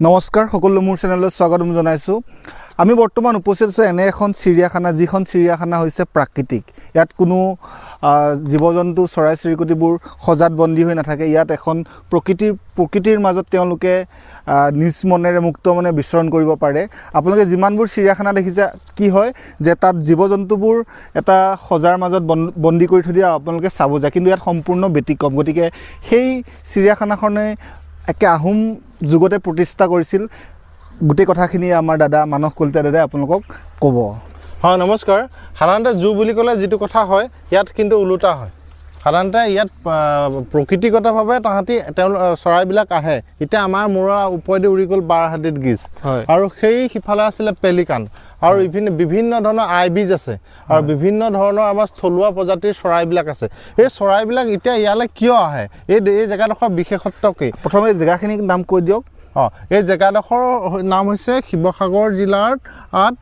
নমস্কাৰ সকলো মোৰ চেনেললৈ স্বাগতম জনাইছোঁ। আমি বৰ্তমান উপস্থিত আছোঁ এনে এখন চিৰিয়াখানা, যিখন চিৰিয়াখানা হৈছে প্ৰাকৃতিক। ইয়াত কোনো জীৱ জন্তু চৰাই চিৰিকটিবোৰ সজাত বন্দী হৈ নাথাকে। ইয়াত এখন প্ৰকৃতিৰ মাজত তেওঁলোকে নিজ মনেৰে মুক্ত মনে বিচৰণ কৰিব পাৰে। আপোনালোকে যিমানবোৰ চিৰিয়াখানা দেখিছে কি হয় যে তাত জীৱ জন্তুবোৰ এটা সজাৰ মাজত বন্দী কৰি থৈ দিয়া আপোনালোকে চাব যায়, কিন্তু ইয়াত সম্পূৰ্ণ ব্যতিক্ৰম। গতিকে সেই চিৰিয়াখানাখনে একে আহোম যুগতে প্ৰতিষ্ঠা কৰিছিল। গোটেই কথাখিনি আমাৰ দাদা মানস কলিতা দাদাই আপোনালোকক ক'ব। হয়, নমস্কাৰ। সাধাৰণতে জু বুলি ক'লে যিটো কথা হয়, ইয়াত কিন্তু ওলোটা হয়। সাধাৰণতে ইয়াত প্ৰকৃতিগতভাৱে তাহাঁতি তেওঁলোক চৰাইবিলাক আহে। এতিয়া আমাৰ মূৰৰ ওপৰেদি উৰি গ'ল বাৰহাতীত গীজ, আৰু সেই সিফালে আছিলে পেলিকান, আৰু বিভিন্ন ধৰণৰ আইবিজ আছে, আৰু বিভিন্ন ধৰণৰ আমাৰ থলুৱা প্ৰজাতিৰ চৰাইবিলাক আছে। এই চৰাইবিলাক এতিয়া ইয়ালৈ কিয় আহে, এই জেগাডোখৰ বিশেষত্ব কি? প্ৰথমে জেগাখিনিৰ নাম কৈ দিয়ক। এই জেগাডোখৰৰ নাম হৈছে শিৱসাগৰ জিলাৰ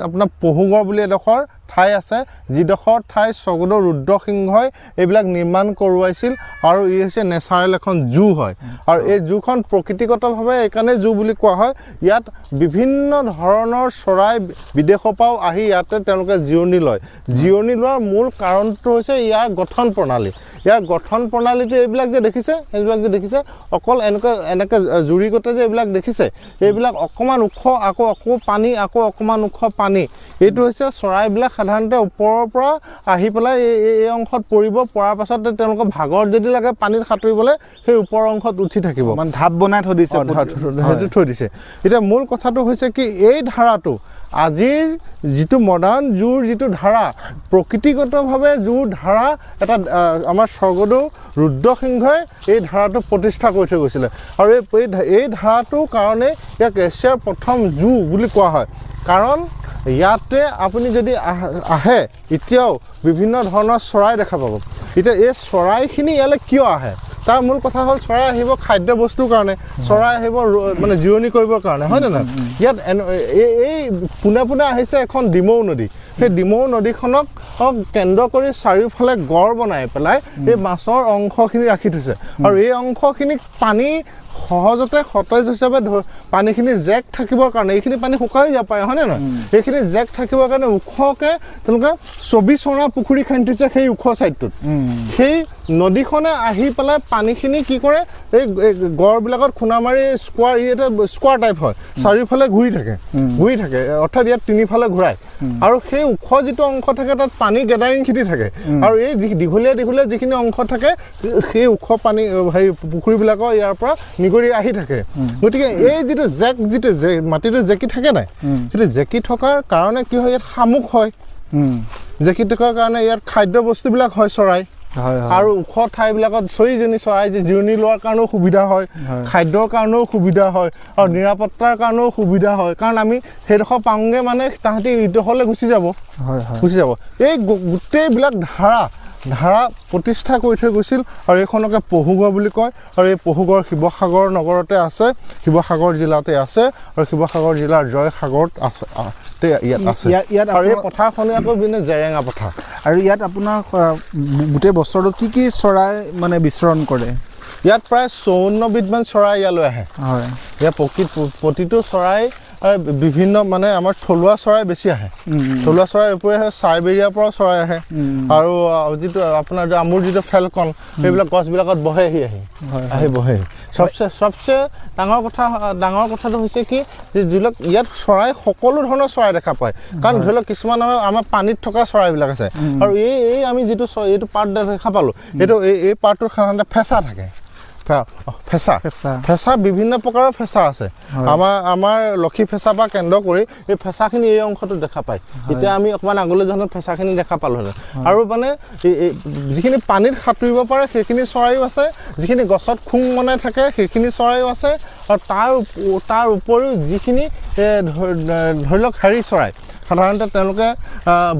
আপোনাৰ পহুগড় বুলি এডোখৰ ঠাই আছে, যিডোখৰ ঠাই স্বৰ্গদেউ ৰুদ্ৰসিংহই এইবিলাক নিৰ্মাণ কৰোৱাইছিল। আৰু ই হৈছে নেচাৰেল এখন জু হয়, আৰু এই জুখন প্ৰকৃতিগতভাৱে এইকাৰণে জু বুলি কোৱা হয়। ইয়াত বিভিন্ন ধৰণৰ চৰাই বিদেশৰ পৰাও আহি ইয়াতে তেওঁলোকে জিৰণি লয়। জিৰণি লোৱাৰ মূল কাৰণটো হৈছে ইয়াৰ গঠন প্ৰণালী। ইয়াৰ গঠন প্ৰণালীটো এইবিলাক যে দেখিছে, এইবিলাক যে দেখিছে, অকল এনেকুৱা এনেকৈ জুৰিগতে যে এইবিলাক দেখিছে, এইবিলাক অকণমান ওখ, আকৌ আকৌ পানী, আকৌ অকণমান ওখ পানী। এইটো হৈছে চৰাইবিলাক সাধাৰণতে ওপৰৰ পৰা আহি পেলাই এই অংশত পৰিব। পৰাৰ পাছতে তেওঁলোকৰ ভাগৰ যদি লাগে পানীত সাঁতুৰিবলৈ, সেই ওপৰৰ অংশত উঠি থাকিব, মানে ঢাপ বনাই থৈ দিছে, সেইটো থৈ দিছে। এতিয়া মূল কথাটো হৈছে কি, এই ধাৰাটো আজিৰ যিটো মডাৰ্ণ জুৰ যিটো ধাৰা, প্ৰকৃতিগতভাৱে জুৰ ধাৰা এটা আমাৰ স্বৰ্গদেউ ৰুদ্ৰসিংহই এই ধাৰাটো প্ৰতিষ্ঠা কৰি থৈ গৈছিলে। আৰু এই ধাৰাটোৰ কাৰণে ইয়াক এছিয়াৰ প্ৰথম জু বুলি কোৱা হয়। কাৰণ ইয়াতে আপুনি যদি আহে, এতিয়াও বিভিন্ন ধৰণৰ চৰাই দেখা পাব। এতিয়া এই চৰাইখিনি ইয়ালৈ কিয় আহে, তাৰ মূল কথা হ'ল চৰাই আহিব খাদ্য বস্তুৰ কাৰণে, চৰাই আহিব মানে জিৰণি কৰিবৰ কাৰণে, হয় নে নহয়? ইয়াত এই পোনে পোনে আহিছে এখন ডিমৌ নদী। সেই ডিমৌ নদীখনক কেন্দ্ৰ কৰি চাৰিওফালে গড় বনাই পেলাই এই মাছৰ অংশখিনি ৰাখি থৈছে। আৰু এই অংশখিনিক পানী সহজতে সতেজ হিচাপে পানীখিনি জেক থাকিবৰ কাৰণে, এইখিনি পানী শুকাই যাব পাৰে, হয়নে নহয়? এইখিনি জেক থাকিবৰ কাৰণে ওখকৈ তেওঁলোকে 24 চৰা পুখুৰী খান্দি থৈছে সেই ওখ ছাইডটোত। সেই নদীখনে আহি পেলাই পানীখিনি কি কৰে, এই গড়বিলাকত খুন্দা মাৰি স্কোৱাৰ, ই এটা স্কোৱাৰ টাইপ হয়, চাৰিওফালে ঘূৰি থাকে, ঘূৰি থাকে, অৰ্থাৎ ইয়াত তিনিফালে ঘূৰায়। আৰু সেই ওখ যিটো অংশ থাকে তাত পানী গেডাৰিংখিনি থাকে, আৰু এই দীঘলীয়া দীঘলীয়া যিখিনি অংশ থাকে সেই ওখ পানী সেই পুখুৰীবিলাকৰ ইয়াৰ পৰা নিগৰি আহি থাকে। গতিকে এই যিটো জেক, যিটো মাটিটো জেকি থাকে নাই, সেইটো জেকি থকাৰ কাৰণে কি হয়, ইয়াত শামুক হয়। জেকি থকাৰ কাৰণে ইয়াত খাদ্য বস্তুবিলাক হয় চৰাই, আৰু ওখ ঠাইবিলাকত চৰিজনী চৰাই যে জিৰণি লোৱাৰ কাৰণেও সুবিধা হয়, খাদ্যৰ কাৰণেও সুবিধা হয়, আৰু নিৰাপত্তাৰ কাৰণেও সুবিধা হয়। কাৰণ আমি সেইডোখৰ পাওঁগৈ মানে তাহাঁতি ইডোখৰলৈ গুচি যাব, গুচি যাব। এই গোটেইবিলাক ধাৰা প্ৰতিষ্ঠা কৰি থৈ গৈছিল। আৰু এইখনকে পহুগড় বুলি কয়। আৰু এই পহুগড় শিৱসাগৰ নগৰতে আছে, শিৱসাগৰ জিলাতে আছে, আৰু শিৱসাগৰ জিলাৰ জয়সাগৰত আছে, ইয়াত আছে। ইয়াত আৰু এই পথাৰখনে আকৌ বিভিন্ন জেৰেঙা পথাৰ। আৰু ইয়াত আপোনাৰ গোটেই বছৰটোত কি কি চৰাই মানে বিচৰণ কৰে? ইয়াত প্ৰায় 54বিধমান চৰাই ইয়ালৈ আহে। হয়, ইয়াত প্ৰতিটো চৰাই বিভিন্ন মানে আমাৰ থলুৱা চৰাই বেছি আহে। থলুৱা চৰাই উপৰি চাইবেৰিয়াৰ পৰাও চৰাই আহে। আৰু যিটো আপোনাৰ আমুৰ যিটো ফেলকন, সেইবিলাক গছবিলাকত বহেহি, আহি আহি বহেহি। চবচে ডাঙৰ কথাটো হৈছে কি, যে যিবিলাক ইয়াত চৰাই সকলো ধৰণৰ চৰাই দেখা পায়। কাৰণ ধৰি লওক কিছুমান আমাৰ পানীত থকা চৰাইবিলাক আছে, আৰু এই আমি যিটো এইটো পাৰ্ট দেখা পালোঁ, এইটো এই পাৰ্টটোত সাধাৰণতে ফেঁচা থাকে। ফেঁচা ফেঁচা বিভিন্ন প্ৰকাৰৰ ফেঁচা আছে। আমাৰ লক্ষী ফেঁচা পৰা কেন্দ্ৰ কৰি এই ফেঁচাখিনি এই অংশটোত দেখা পায়। এতিয়া আমি অকণমান আগলৈ যাওঁতে ফেঁচাখিনি দেখা পালোঁহেঁতেন। আৰু মানে যিখিনি পানীত সাঁতুৰিব পাৰে সেইখিনি চৰাইও আছে, যিখিনি গছত খুং বনাই থাকে সেইখিনি চৰাইও আছে, আৰু তাৰ উপৰিও যিখিনি ধৰি লওক হেৰি চৰাই, সাধাৰণতে তেওঁলোকে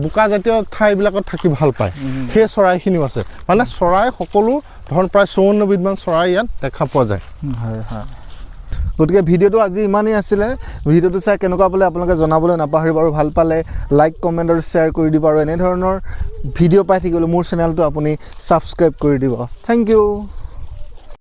বোকাজাতীয় ঠাইবিলাকত থাকি ভাল পায়, সেই চৰাইখিনিও আছে। মানে চৰাই সকলো ধৰণৰ প্ৰায় 54বিধমান চৰাই ইয়াত দেখা পোৱা যায়। হয় হয়। গতিকে ভিডিঅ'টো আজি ইমানেই আছিলে। ভিডিঅ'টো চাই কেনেকুৱা পালে আপোনালোকে জনাবলৈ নাপাহৰিব, আৰু ভাল পালে লাইক, কমেণ্ট আৰু শ্বেয়াৰ কৰি দিব। আৰু এনেধৰণৰ ভিডিঅ' পাই থাকিবলৈ মোৰ চেনেলটো আপুনি ছাবস্ক্ৰাইব কৰি দিব। Thank you.